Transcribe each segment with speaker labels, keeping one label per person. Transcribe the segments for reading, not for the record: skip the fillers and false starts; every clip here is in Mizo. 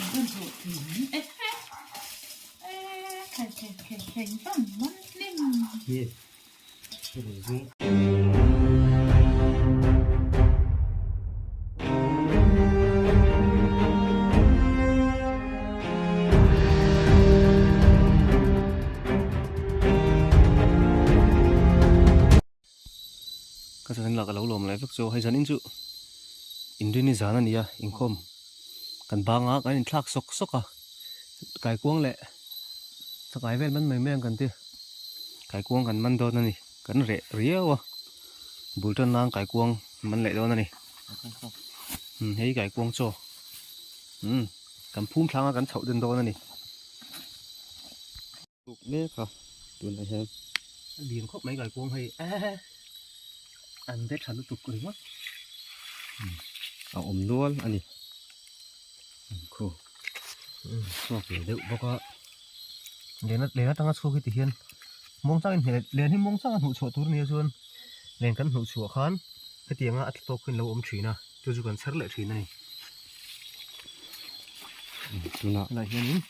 Speaker 1: Ka chhan lah ka lo lawm leh vek chu hei zanin chu inrini zan a ni a inkhawm kan bang a kan inthlak sawk sawk a kaikuang leh chakai vel man mai mai ang kan ti kaikuang kan man dawn a ni kan reh riau a bul tan nan kaikuang man leh dawn a ni umm hei kaikuang chaw umm kan phum thlang a kan chhoh den dawn a ni.
Speaker 2: Tuk mek a tunah hian.
Speaker 1: A lian khawp mai kaikuang hei an be tha lutuk ringawt.
Speaker 2: A awm nual a ni. Khu chhuak ve deuh bawk a.
Speaker 1: Len len atanga chhuak hi ti hian muang changin hne len hi muang changa hnuh chhuah tur ania chuan len kan hnuh chhuah khan hetianga a tla tawk hi an lo awm thin a chu chu kan chher leh thin a ni.
Speaker 2: Tunah
Speaker 1: Tunah hianin.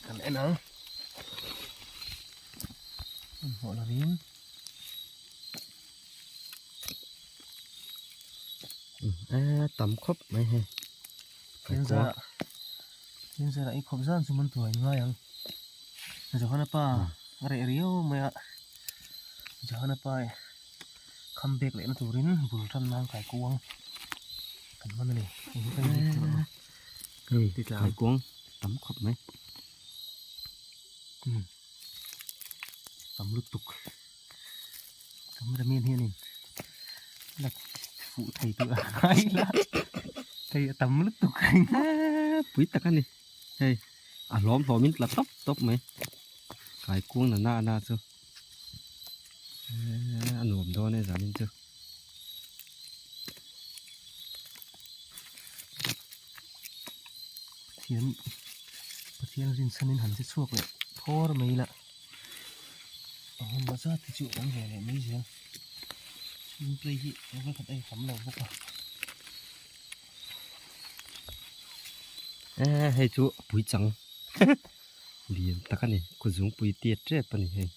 Speaker 1: Kan en ang an hmuh lovin
Speaker 2: tam khawp mai hei
Speaker 1: Tin zara i khawp zan chu man tuai ngai ang. Johana pa a reh riau mai a. Johana pa e kham bek lehna turin bul tan nan kai kuang kan hman a ni. Hei hi kan hei tur a.
Speaker 2: Hei kai kuang tam khawp mai.
Speaker 1: Tam lutuk. Cameraman hianin la fuh thei tur a ngai la hei a tam lutuk a ni
Speaker 2: pui tak a ni hei a hlawm hlawmin tla tawp tawp mai kai kung na na na chu a nuam dawn e zanin chu.
Speaker 1: Pathian Pathian rinchhanin han che chhuak leh thawr mai ila. Engemaw zat hi chu awm ve leh mai zel chhung play hi eng khat a inkham lo bawk a.
Speaker 2: Eee hei chu pui chang lian tak a ni kuzung pui tiat tep a ni hei.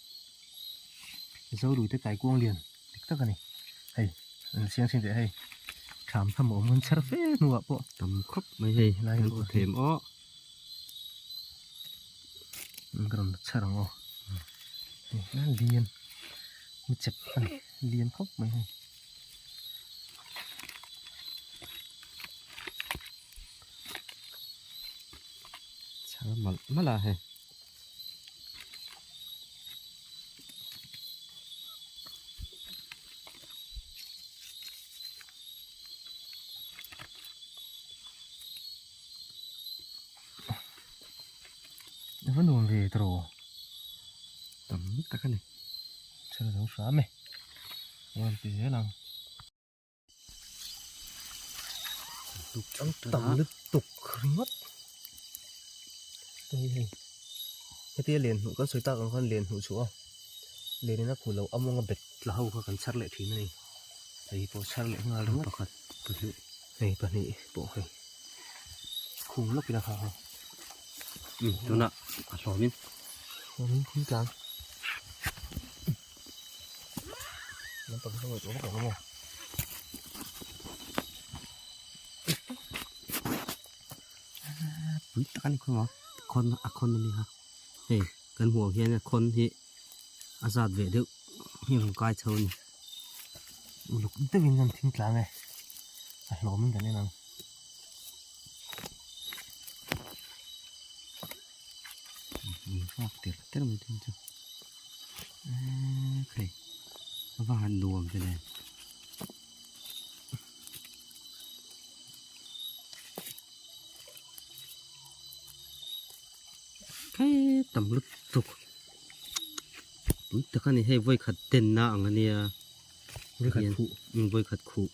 Speaker 1: Zolui te kaikuang lian dik tak a ni hei an siam sin teh hei tham tham a awm an chher fe hnuah pawh
Speaker 2: tam khawp mai hei kan hmu them aw.
Speaker 1: Ka rawn chher ang aw hei lian mi chep a ni lian khawp mai hei.
Speaker 2: Chher malh malh a hei.
Speaker 1: Va nuam ve tawh
Speaker 2: tam tak a ni
Speaker 1: chhel zo hram e rawn ti zel ang tam lutuk ringawt hei hei hetia len hnuh kan sawi tak ang khan len hnuh chhuah a len in a khuh loh a mawnga bet tla ho kha kan chhar leh thin a ni hei pawh chhar leh nghal ringawt
Speaker 2: pakhat pahnih
Speaker 1: hei pahnih pawh hei khum lawk ila kha hei
Speaker 2: tunah a hlawmin
Speaker 1: hlawmin thil tlang lampang hi ngaihtuah vak ang maw
Speaker 2: pui tak a ni khawm a khawn a khawn a ni a hei kan hmuh ang hian a khawn hi a zat ve deuh hi a rawn kai chho a ni.
Speaker 1: Uluk deuhin kan thing tlang e a hlawmin kan en ang.
Speaker 2: Vak tir tir mai thung chu eee a va han nuam ve le. Hei tam lutuk pui tak a ni hei vawi khat den na ang a nia
Speaker 1: vawi khat khuh
Speaker 2: vawi khat khuh.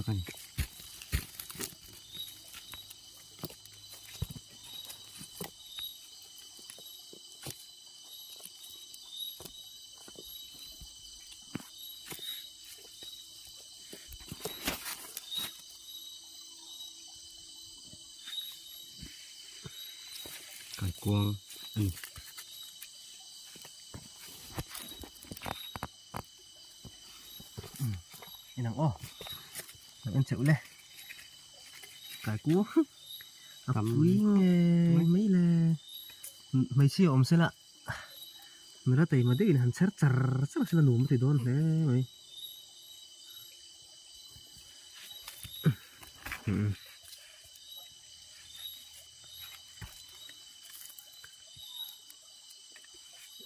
Speaker 2: tak a ni. Kaikuang a ni.
Speaker 1: Inang aw en cheuh le kaikuang a pui nge mai le hmeichhia awm sela nula taima deuhin han chher char char sela nuam a ti dawn hle mai.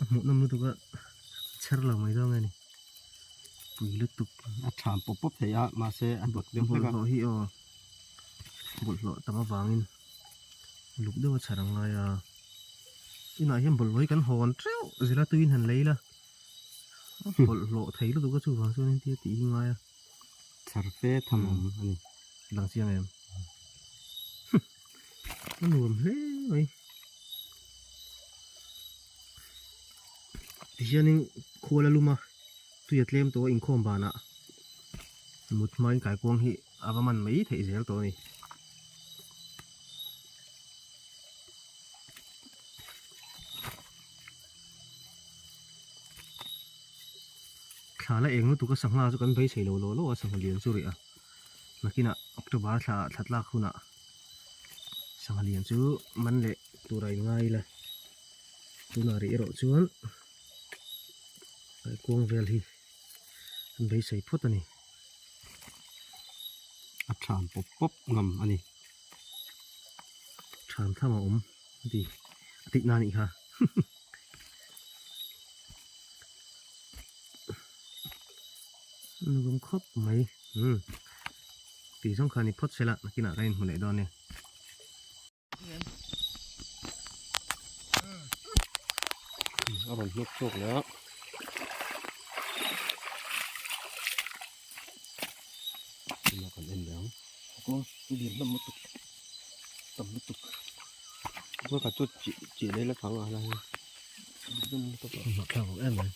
Speaker 1: A hmuhnawm lutuk a chher lo mai dawn nge ni pui lutuk
Speaker 2: a tham pawp pawp thei a mahse a hnawk deuh hlek a
Speaker 1: bawlhhlawh hi aw bawlhhlawh tam avangin luk deuh a chher ang ngai a inah hian bawlhhlawh hi kan hawn teuh zela tuiin han lei la a bawlhhlawh thei lutuk a chuvang chuan engtia tih hi ngai a
Speaker 2: chher fe tham awm a ni
Speaker 1: lang chiang em a nuam hle mai tihianin khual a lum a tui a tlem tawh a inkhawm banah mut hmain kaikuang hi a va man mai theih zel tawh a ni. Thla la eng lutuk a sangha chu kan beisei lo law law a sangha lian chu rih a nakinah October thla ah thla tlak hunah sangha lian chu man leh tur a inngai ila tunah rih erawh chuan kaikuang vel hi an beisei phawt a ni.
Speaker 2: A tham pawp pawp ngam a ni.
Speaker 1: Tham tham a awm a ti a tih na anih kha. Nuam khawp mai umm tih zawng kha ni phawt se la nakinah kan inhmu leh dawn nia.
Speaker 2: A rawn hnawk chhuak leh a. Tunah kan en leh ang.
Speaker 1: Kawng lian hlawm lutuk tam lutuk.
Speaker 2: Kawng khat chu chi chi leh la thang a lai.
Speaker 1: Hnawh thlak loh em mai.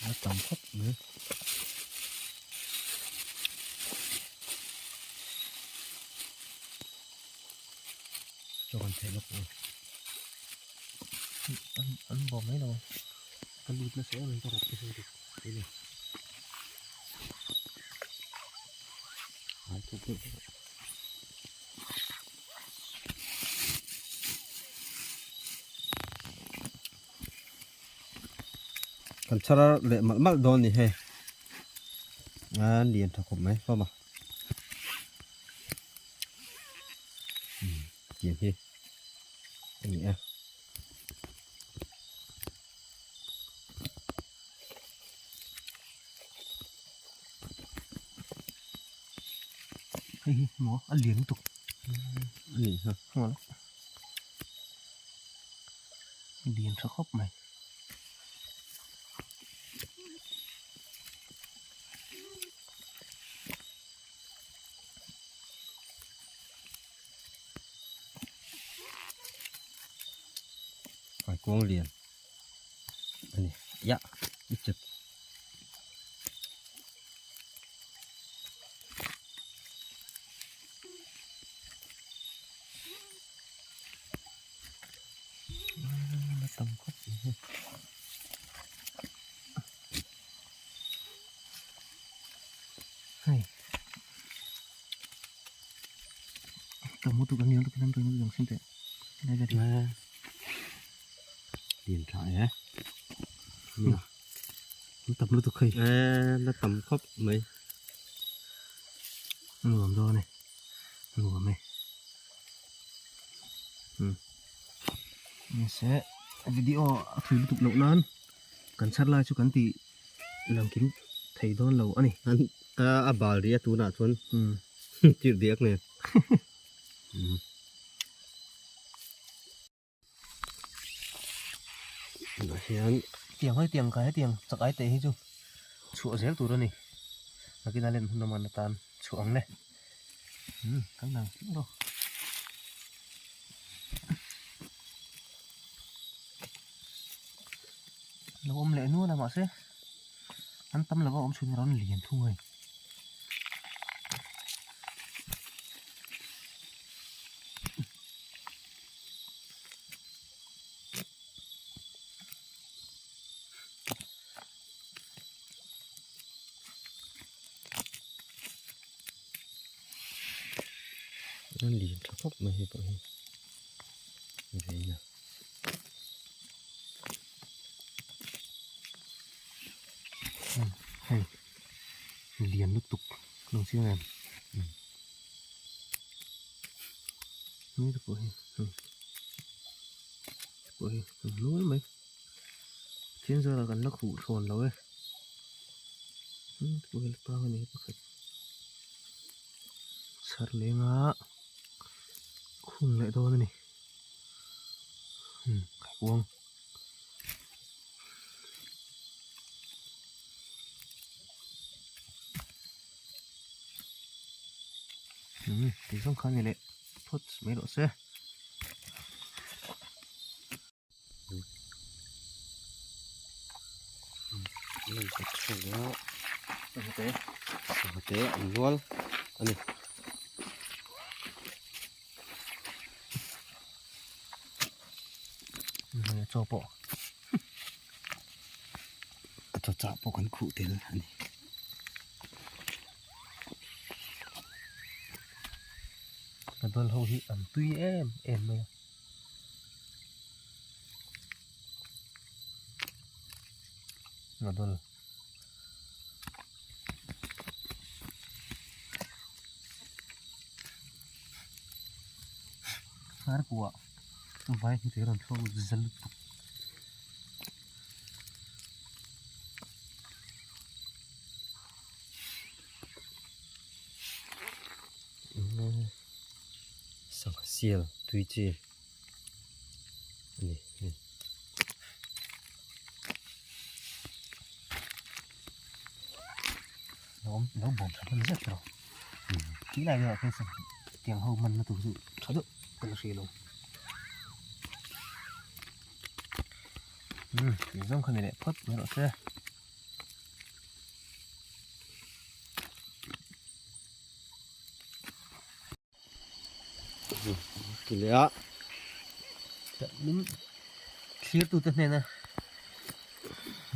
Speaker 1: A tam khawp mai.
Speaker 2: Chaw kan theh lawk ang.
Speaker 1: An an bawm mai lo. Ka lut nasa em em ka rawp te sawi
Speaker 2: dik. Ai thuk deuh deuh. Kan chhar leh malh malh dawn ni hei a lian tha khawp mai hlawm a tiang hi a ni a.
Speaker 1: Hei hi maw a lian lutuk
Speaker 2: a nih kha
Speaker 1: lian tha khawp mai.
Speaker 2: Kaikuang lian a ni ya i chep.
Speaker 1: La tam khawp mai hei. Hei tam lutuk an lian lutuk hian an lang sin teh helai vel hi.
Speaker 2: Lian tha e.
Speaker 1: An tam lutuk hei.
Speaker 2: E la tam khawp mai.
Speaker 1: Nuam dawn e. Nuam e. Nise video a thui lutuk loh nan kan chhar lai chu kan ti lang kim thei dawn lo a ni.
Speaker 2: An a bal ri a tunah chuan tirh diak nen. Tunah hian
Speaker 1: tiang hei tiang kai hetiang chak ai teh hi chu. Chhuah zel tur a ni. Nakin a len hun awm an atan chhuah ang le. Umm kan dang tling lo. Lo awm leh nual a mahse an tam lova awm chhun erawh an lian thung a ni.
Speaker 2: A lian tha khawp mai hei pawh hi vein a.
Speaker 1: Hei lian lutuk lung chiang em ni te pawh hi hei pawh hi a hnuai mai. Pathian zarah kan la khuh thlawn lo e pawh tang a ni pakhat chhar lenga khung leh dawn a ni kaikuang. Ti zawng kha a ni leh phawt mai rawh se.
Speaker 2: Te an rual a ni.
Speaker 1: Chaw pawh
Speaker 2: a chaw chah pawh kan khuh tel a ni.
Speaker 1: A dawl ho hi an tui em em mai a. Ngadul. Hnar kuah vai hi te rawn thlawk zal lutuk.
Speaker 2: Sangha sial tui chi. A ni hei.
Speaker 1: Lo awm lo bawm tha hman zet lo tih lai deuh ah khian sangha tiang ho hman na tur chu tha deuh ka la hria lo umm tih zawng kha ni leh phawt mai rawh se.
Speaker 2: Ti leh a
Speaker 1: min thlir tute hnena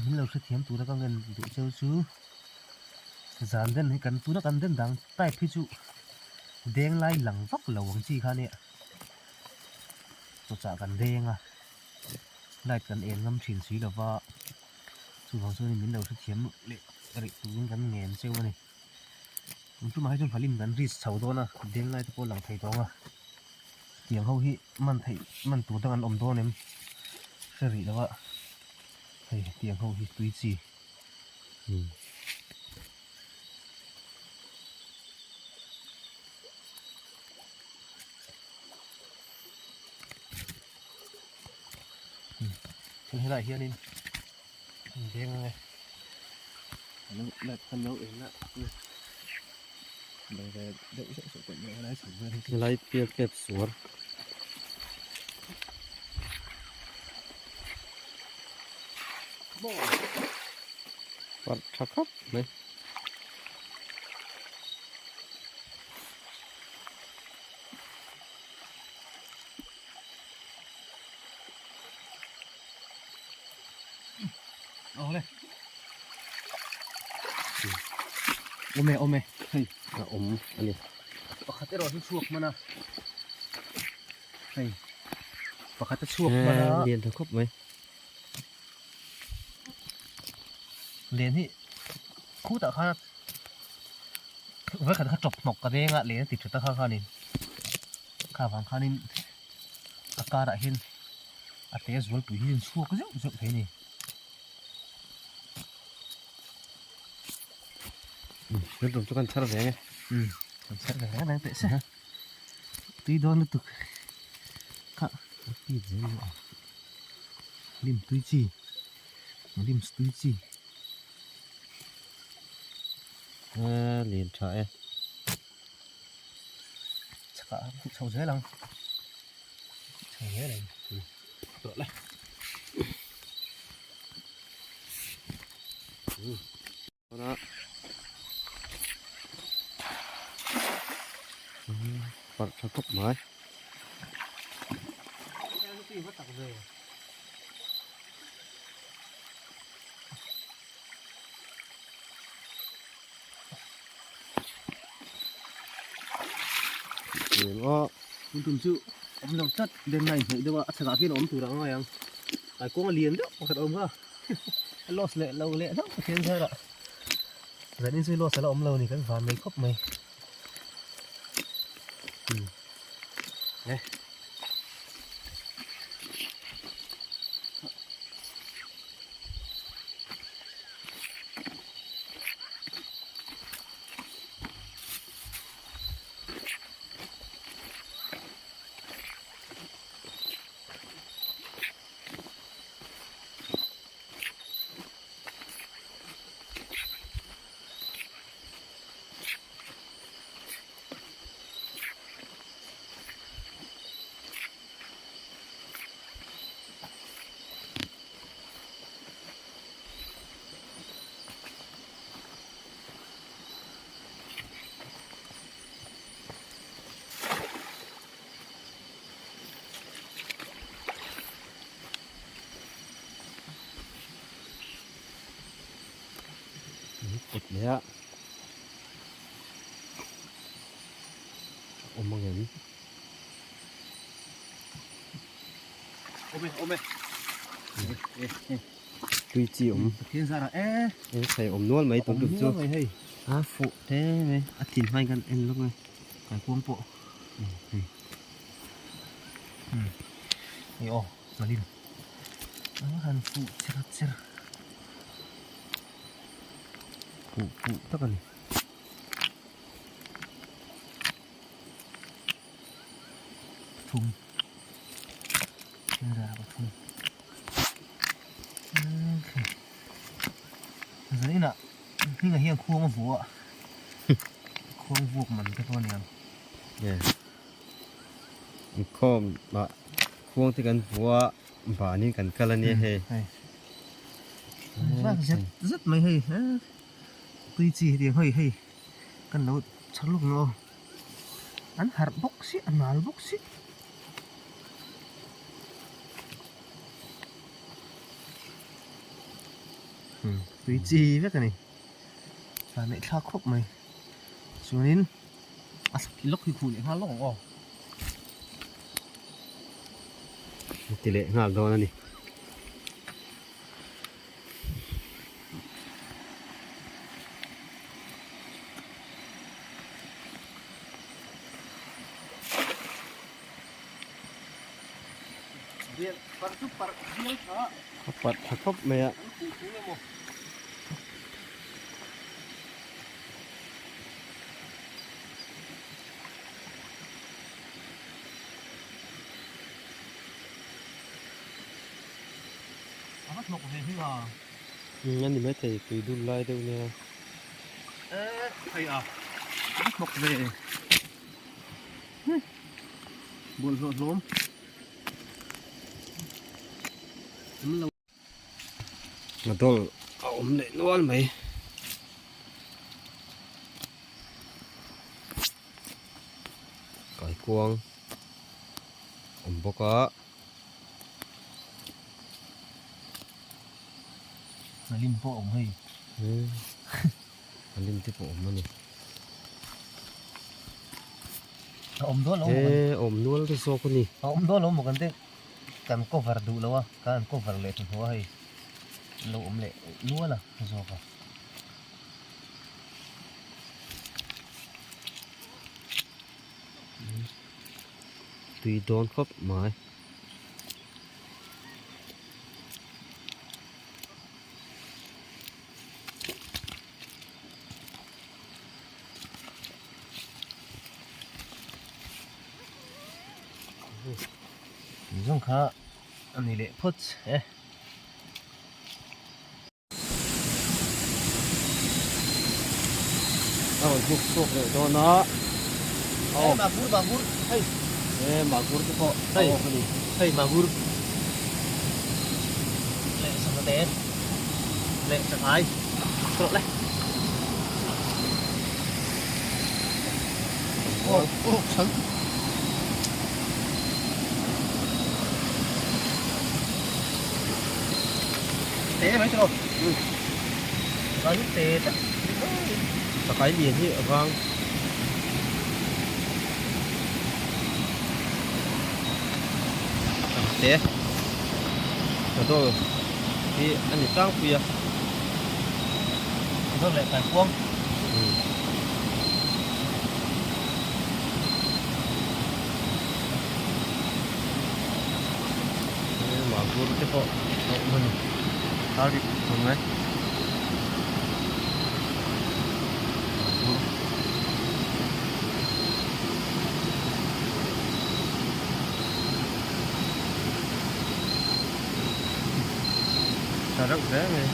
Speaker 1: min lo hrethiam tura ka ngen duh cheu chu zan den hi kan tuna kan den dang type hi chu deng lai lang vak lo ang chi kha nia chawchah kan deng a light kan en ngam thin si lova chuvang chuan min lo hrethiam leh rih turin kan ngen cheu a ni. Tun tumah hi chuan Halim kan risk chho dawn a, deng lai te pawh lang thei tawng a, tiang ho hi man theih man tur dang an awm dawn em hre rih lo a, hei tiang ho hi tui chi. Chuan helaiah hianin Deng ang e.
Speaker 2: Lai pial tep suar. Parh tha khawp mai.
Speaker 1: Awm e awm e hei
Speaker 2: a awm a ni
Speaker 1: pakhat erawh chu chhuak hman a hei pakhat a chhuak hman a
Speaker 2: lian tha khawp mai
Speaker 1: len hi khutah khan vawikhat kha chawp hnawk ka veng a len a ti tha ta kha khanin kha vang khanin a karah hian a te zualpui hi a chhuak zeuh zeuh thei a ni.
Speaker 2: Kan tum chu kan chhar ve nge.
Speaker 1: Kan chhar ve reng reng teh se. Tui dawn lutuk. Kha pit zel lu a. Lim tui chi. Lim tui chi.
Speaker 2: E lian tha e.
Speaker 1: Chhakah a khuh chho zel ang. Chho zel ang. Tawh le.
Speaker 2: Parh tha khawp mai.
Speaker 1: Tun tum chu awm lo tlat den a inhnaih deuh a a chhakah khian a awm tur ang ngai ang kaikuang a lian deuh pakhat a awm kha a loss leh lo leh hlauh pathian zarah zanin chu loss a la awm lo a ni kan van mai khawp mai e.
Speaker 2: Kut leh a awm ang em?
Speaker 1: Awm e awm e
Speaker 2: Tui chi awm.
Speaker 1: Pathian zarah e.
Speaker 2: E thei awm nual mai tun tum chu.
Speaker 1: Awm nual mai hei.
Speaker 2: A fuh te mai a thin hmain kan en lawk mai.
Speaker 1: Kaikuang pawh. Hei. Hei aw Malin. A han fuh cher cher.
Speaker 2: Fuh fuh tak a ni.
Speaker 1: Pathum. Pathian zarah pathum. Zaninah hmingah hian khuang a vuah a, khuang vuak man te pawh a ni ang.
Speaker 2: Inkhawm ah khuang te kan vuah a, banin kan kal a nia hei.
Speaker 1: Vak zet zet mai hei tui chi hetiang hei hei kan lo chhar lawk ang aw. An harh bawk si a nal bawk si. Tui chi vek a ni van neih thlak khawp mai chuanin a lawk hi khuh leh nghal lawk ang aw.
Speaker 2: Ti leh nghal dawn a ni. A parh tha khawp mai a.
Speaker 1: A va hnawk ve hi a.
Speaker 2: A ni maithei tui dul lai deuh nia.
Speaker 1: E hei a. A va hnawk ve. Bawlhhlawh hlawm. Awm lo.
Speaker 2: Ngadawl a awm leh nual mai. Kaikuang awm bawk a.
Speaker 1: A lim pawh a awm hei.
Speaker 2: A lim te pawh a awm a ni.
Speaker 1: A awm dawn lo maw kan.
Speaker 2: E awm nual te zawk a ni.
Speaker 1: A awm dawn lo maw kan te kan cover duh lo a, kan cover leh hnuhnawh a hei. An lo awm leh nual a zawk a.
Speaker 2: Tui dawn khawp mai.
Speaker 1: Tui zawng kha a ni leh phawt e.
Speaker 2: A rawn hnuk chhuak leh dawn a.
Speaker 1: Hei mahur mahur hei.
Speaker 2: E mahur te pawh a awk a ni.
Speaker 1: Hei mahur leh sangha te leh sanghai tawh le. Aw aw chhan. Te mai tawh. Vai hi te tak.
Speaker 2: Chakai lian hi a vang. Te. Chadol hi a ni tlangpui a.
Speaker 1: Chadol leh kaikuang.
Speaker 2: Mahur te pawh a awm a ni. Tar rik thawm mai. Mahur. Tha reuh hle mai.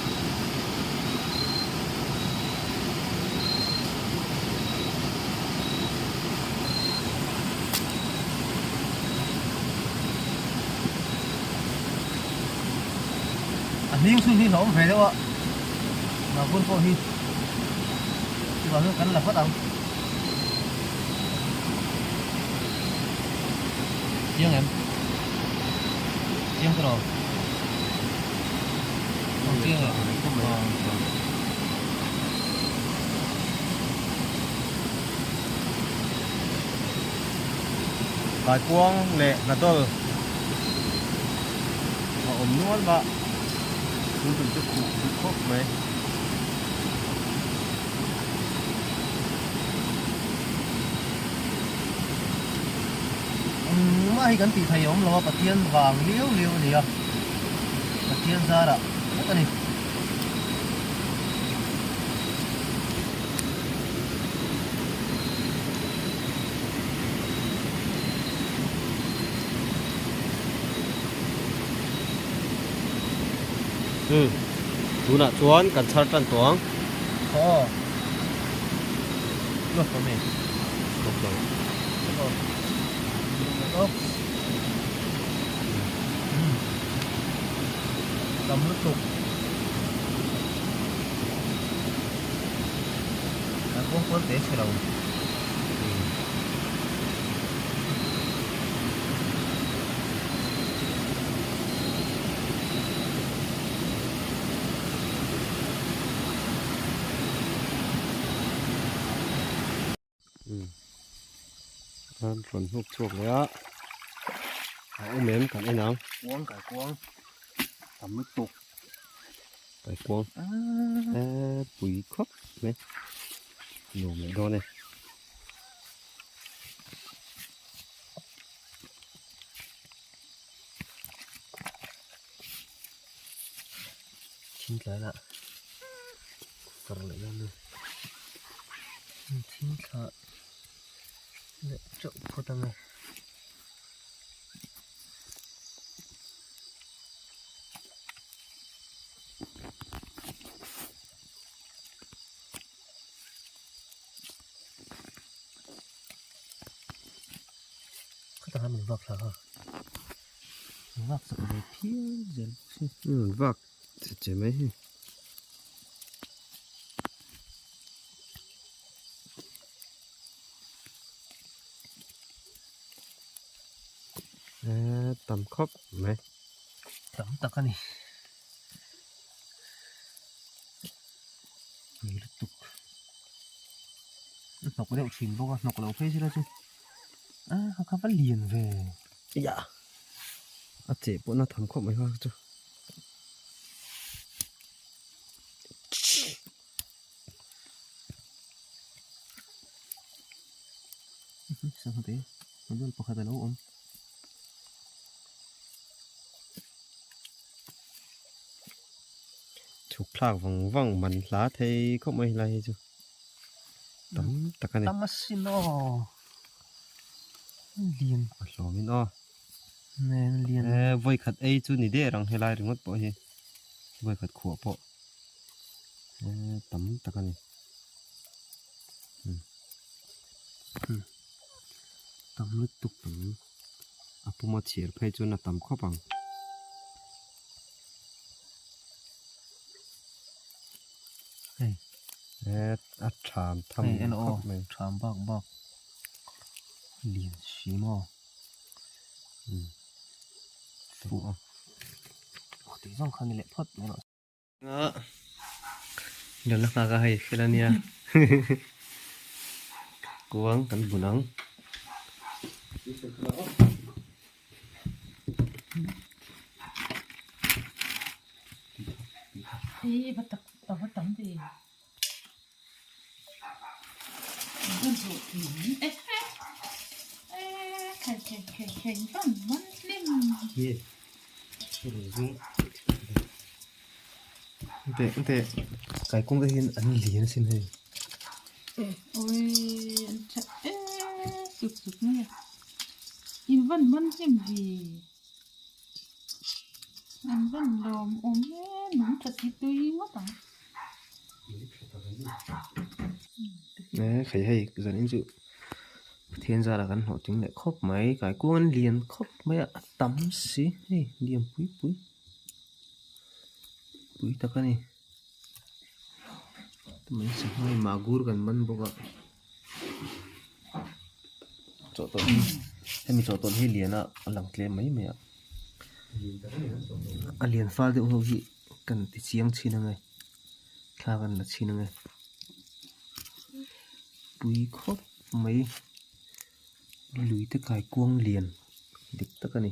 Speaker 1: A hming chhun hi hlauhawm ve deuh a, Mahur pawh hi chuvang hian kan la vat ang. Chiang em? Chiang tawh lo. Chiang em?
Speaker 2: Kaikuang leh hnadawl a awm nual mah tun tum chu khuh duh khawp mai.
Speaker 1: Engmah hi kan tih theih a awm lo a, Pathian vang liau liau a ni a, Pathian zarah vek a ni.
Speaker 2: Umm tunah chuan kan chhar tan tawh ang.
Speaker 1: Aw luak tawh mi?
Speaker 2: Luak lo.
Speaker 1: Aw tam lutuk. Kan kawng pawn te chhe lo.
Speaker 2: An rawn hnuk chhuak leh a, a awm em kan en ang.
Speaker 1: Kuang kai kuang tam lutuk.
Speaker 2: Kai kuang eh pui khawp mai nuam leh dawn e.
Speaker 1: Thing tlai lah far leh dawn a ni thing thla leh teuh phawt ang e. Khatah khan min vak thla kha min vak chak ve phian zel bawk si.
Speaker 2: Umm vak che che mai hi. Eh tam khawp mai.
Speaker 1: Tam tak a ni. Pui lutuk. A hnawk deuh thin bawk a hnawk lo phei sila chu a kha kha va lian ve.
Speaker 2: Ia a cheh pawh na tham khawp mai kha chu.
Speaker 1: Sangha te model pakhat a lo awm.
Speaker 2: Chhuk thlak vang vang man hla thei khawp mai helai hi chu tam tak a ni.
Speaker 1: Tam asin aw lian
Speaker 2: a hlawm in aw
Speaker 1: nen lian
Speaker 2: e vawi khat ei chu ni der ang helai ringawt pawh hi vawi khat khuah pawh e tam tak a ni.
Speaker 1: Tam lutuk
Speaker 2: A puma chhir phei chuan a tam khawp ang.
Speaker 1: Hei.
Speaker 2: E a tham tham khawp mai.
Speaker 1: Tham bak bak. Lian si maw. Fuh a. Tih zawng kha ni leh phawt mai rawh. Lalna nghak a hei fel ania kuang kan bun ang. Teh teh kaikung te hian an lian asin hei. Hei hei zanin chu Pathian zara kan hlawh ting leh khawp mai kaikuang an lian khawp mai a a tam si hei lian pui pui pui tak a ni mai sanghai magur kan man bawk a chawhtawlh hi hemi chawhtawlh hi lian a a lang tlem mai mai a a lian fal deuh ho hi kan ti chiang chhin ange. Thla kan la chhin ange pui khawp mai lui te kai kuang lian dik tak a ni.